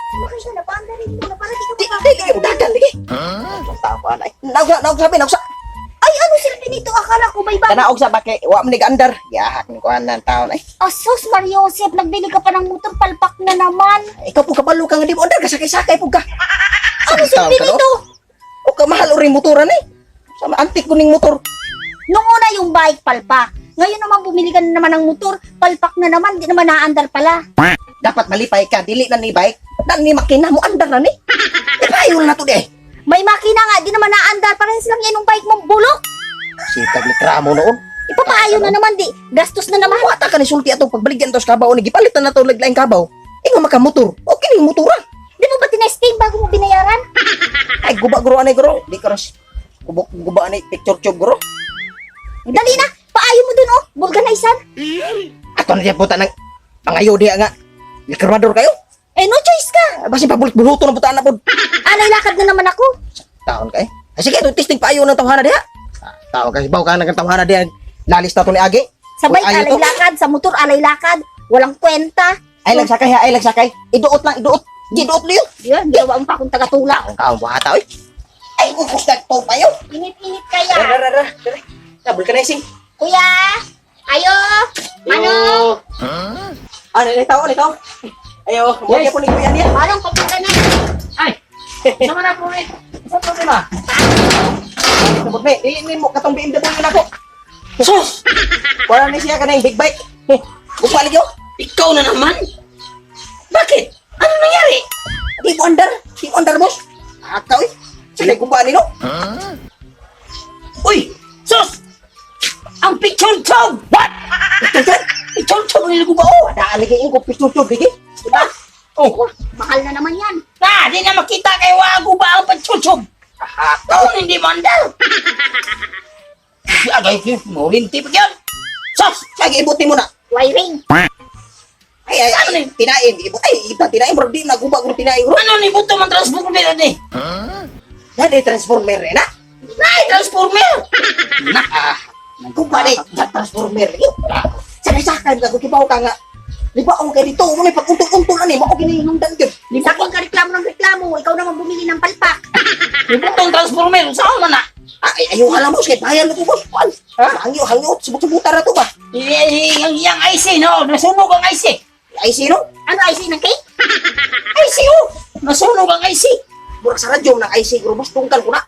Sumakay ka na, paandarin mo na para di ka Di, mapagod. di, di, dagan, lagi. Tama na. Naog, naog, sabi, naog sa. Ay, ano silbi nito? Akala ko may bago. Kanaog sa bake, wa man andar. Yahak ni kuan ng taon ay. Asos, Mariosep, nagbili ka pa ng motor, palpak na naman. Ikaw po kabalo ka nga di mo andar kasakay-sakay po ka. Ano silbi Taon ka, no? nito? O ka mahal uri motoran eh. Sa antik ko ning motor. Nung una yung bike, palpak. Ngayon naman, bumili ka na naman ng motor, palpak na naman, di naman naandar pala. Dapat malipay ka, dili na ni bike. Dan ni makina mo andar na ni. Ipayo na to di. May makina nga, di naman naandar. Parehas lang yan yung bike mong bulok. Sitag litramo noon. Ipapaayo na naman, di. Gastos na naman. Wata ka ni sulti atong pagbaligyan to sa kabaw ni gipalitan na to laglaing kabaw. Ingo maka motor. Okay ning motora. Di mo ba tinesting bago mo binayaran? Ay guba guro anay guro. Di ka ras. Kubok guba anay picture tube guro. Dali na, paayo mo dun, oh. Vulcanizan. Ato na siya puta ng pangayo diya nga. Likramador kayo. Eh, no choice ka. Basta pabulit-buluto na puta na pod. Anay, lakad na naman ako. Taon kay. Ay sige, itong testing paayo ng tawhana diha. Taon kay baw ka ng tawhana diha. Lalis na to ni Agi. Sa bike, Uy, ayaw alay to. lakad. Sa motor, alay lakad. Walang kwenta. Ay lagsakay ha, ay lagsakay. Iduot lang, iduot. Giduot liyo. Yan, ginawa mo pa akong tagatulak. Taon ka ang buhata oy. Ay ukos na to payo. Init-init kaya. Ra ra ra. Double ka na sing. Kuya, ayo, ano? Ano ni tao ni tao? Ayo, mo Yes. po ni kuya niya. Parang papunta na. Ay! Sama na po eh. Sa problema? Sabot ni, dili ni mo katong BMW na ko. Sus! Wala ni siya kanang big bike. Upa ligyo. Ikaw na naman? Bakit? Ano nangyari? Di mo andar, di mo andar boss. Akaw eh. Sige guba ni no. Uy! Sus! Ang picture tube! What? Picture tube. Picture tube ang niliguba oh! Daan lagi ko picture tube lagi. Diba? Oh! Mahal na naman yan. Na! Di na makita kay wago ba ang picture tube? Akaw. Ikaw hindi mo andar! Agay, murinti pa yun! Sus! Sige ibuti mo na. Wiring. Ay ay ay, tinain, ibut ay iba tinain bro di naguba guro tinain bro. Ano ni buto man transformer ni? Dadi transformer eh, na. Nay, transformer! Na! Guba ni transformer yo. Sakay-sakay ka kibaw ka nga. Libaong kay dito mo ni pag-untol-untol ani mao gini hinungdan gyud. Sa akin ka reklamo ng reklamo. Ikaw naman bumili ng palpak. Ibutong transformer, saan man na? Ay ayaw hala mo kay bayan ko boss. Kuan. Ha? Hangyo hangyo subot-subutan ra to ba? Yang yang IC no, nasunog ang IC. Ay sino? Ano, IC ng cake? IC oh, nasunog ang IC. Murag sa radyo ng IC guro boss tungkal ko na.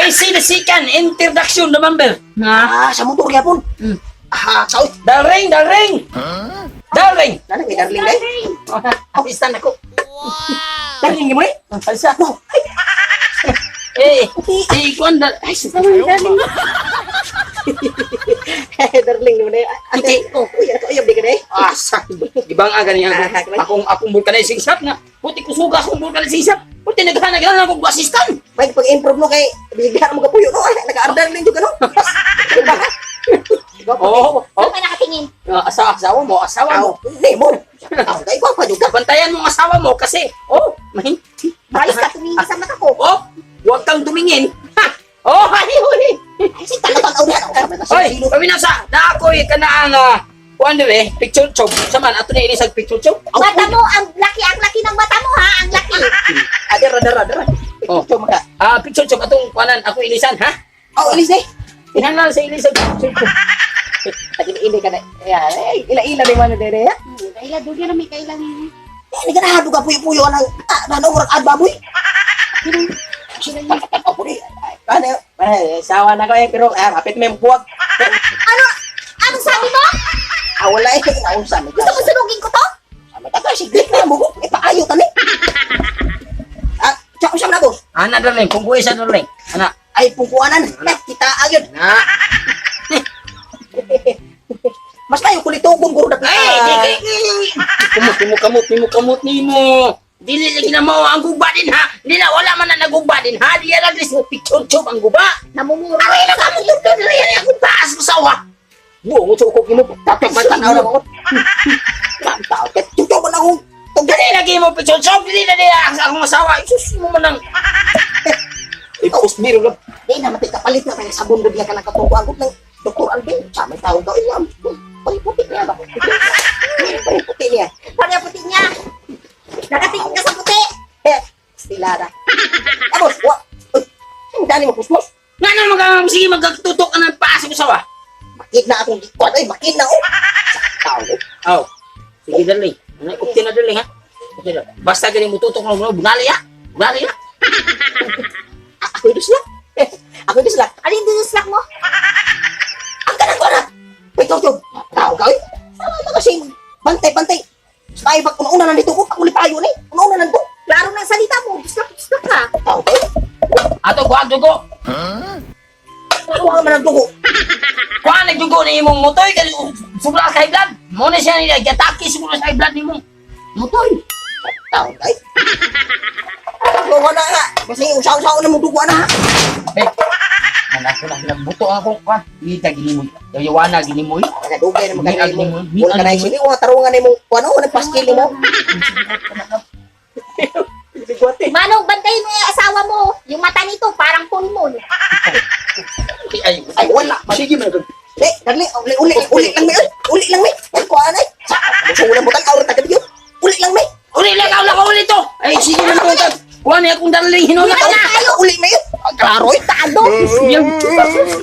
IC na sikan introduction the member. Na. Ah, sa motor gyapon. Ah, sa oy. Darling, darling. Darling. Nana kay darling day. Assistant ako. Darling mo ni. Alsa. Wow. Ay, Eh, eh, kuan da. Ay, sa Darling, darling mo ni. Ate, oh, uy, ako ayab di ka day. Ah, sa. Di ba nga ganyan Ah, ako? Akong akong vulcanizing shop nga. Puti kusuga akong vulcanizing shop. Puti naghanag lang akong assistant. May pag-improve mo kay bigyan mo kapuyo no. Ay, naka-order din jud ka no. Diba? Oo. Saan ka nakatingin? Oh, asawa, asawa mo, asawa mo. Aw, hindi mo. Aw, kay pa jud ka. Bantayan mo ang asawa mo kasi, oh, may, Ayos ka, tumingin sa mata ko. oh, huwag kang tumingin. Ha! Oh, ay, huli. Ay, si talo-talo diha. Oy, paminasa, na ako eh, kana ang, kuan dire, picture tube. Saman, ato na inisag picture tube. Mata mo, ang laki ng mata mo, ha? Ang laki. Adara dara dara. Oh. Ito maka. Ah, picture tube, atong kuanan, ako ilisan, ha? Oh, ilis ni. Inhanan sa ilisag picture tube. Tagili ka na. Ayan, ay, ila-ila ni man dere. ya. Kaila, doon na may kailang. Eh, ni ganahado ka puyo-puyo nang ah, nano murag ad baboy. Ako ni. Ano, eh, sawa na ko eh, pero ah, hapit may buwag. Ano? Anong sabi mo? Ah, wala eh, naunsa ni. Gusto mo sunugin ko to? Sama ta ka sige na mo. Ipaayo tani. Ah, tsa usam na boss. Ana, darling, kung buhay sa darling. Ana, Ay pungkuanan. Eh, kita agad. na. Mas kayo kulitugong guro Ay, di, di, di. Kumot, nimo kamot, nimo kamot nimo. Dili lagi na mo ang guba din ha. Di na wala man na naguba din ha. Di na sa picture tube ang guba. Namumura. Aray na kamo to dili yan ako taas mo sawa. Buo mo ko kimo Tanaw na ko. Tao kay tuto ba na akong Dili lagi mo picture tube dili na dili ang akong asawa. Isus mo man ang Ikaw usmiro lang. Di na mati kapalit na kay sabon doon ka nakatubo ang ng Dr. Alvin. Sa may tawag daw iya. Pari puti niya ba? Pari puti niya. Pareho puti niya. Nakatingin ka sa puti. Lara. Tapos, wa. Uy, ang dali mo kusmos. Nga na mag sige magtutok ka ng paa sa usawa. Makit na akong gikuan ay makit na oh. Sa tao. Aw. Sige darling. Ano kupti na darling ha? Kupti na. Basta gani mo tutok na mo bunali ya. Bunali ya. Ako dus lang. Ako dus lang. Alin dinuslak mo? Ang kanang ko na. Wait, Jojo. Tao ka, oy. Sama ba kasi bantay bantay. Sa tayo pag una-una nandito ko, ako lipayo ni. Una-una nandito. Klaro ng salita mo, duslak-duslak ka. Tao ka, oy. Ato kuha dugo. Ako ka man ang dugo. Kuha na dugo ni imong motoy kay sobra sa high blood. Mo na siya ni atake siguro sa high blood nimong motoy. Tao ka, oy. Ako wala nga. Kasi usaw-usaw na mong dugo na. Ha. Eh. Ana ko na nagbuto ako kuha. Ngita gini mo. Yawana gini mo. Nagadugay na May magkakain mo. agni mo, may Wala ka na agni mo. sini, wala tarungan na imong kuano, wala paskil mo. Manong, bantayin mo yung asawa mo. Yung mata nito, parang full moon. Ay, Ay, wala. Sige man. Eh, dali, uli, uli, uli lang may, uli lang may. Ay, kuan ay. Sa, so wala mo tang aura tagad yun. Uli lang may. Uli lang ako lang uli to. Ay sige man ko. Kuha na akong darling hinuna ka na. Ay, uli may. Klaro eh. Tado. Miyag.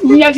Miyag.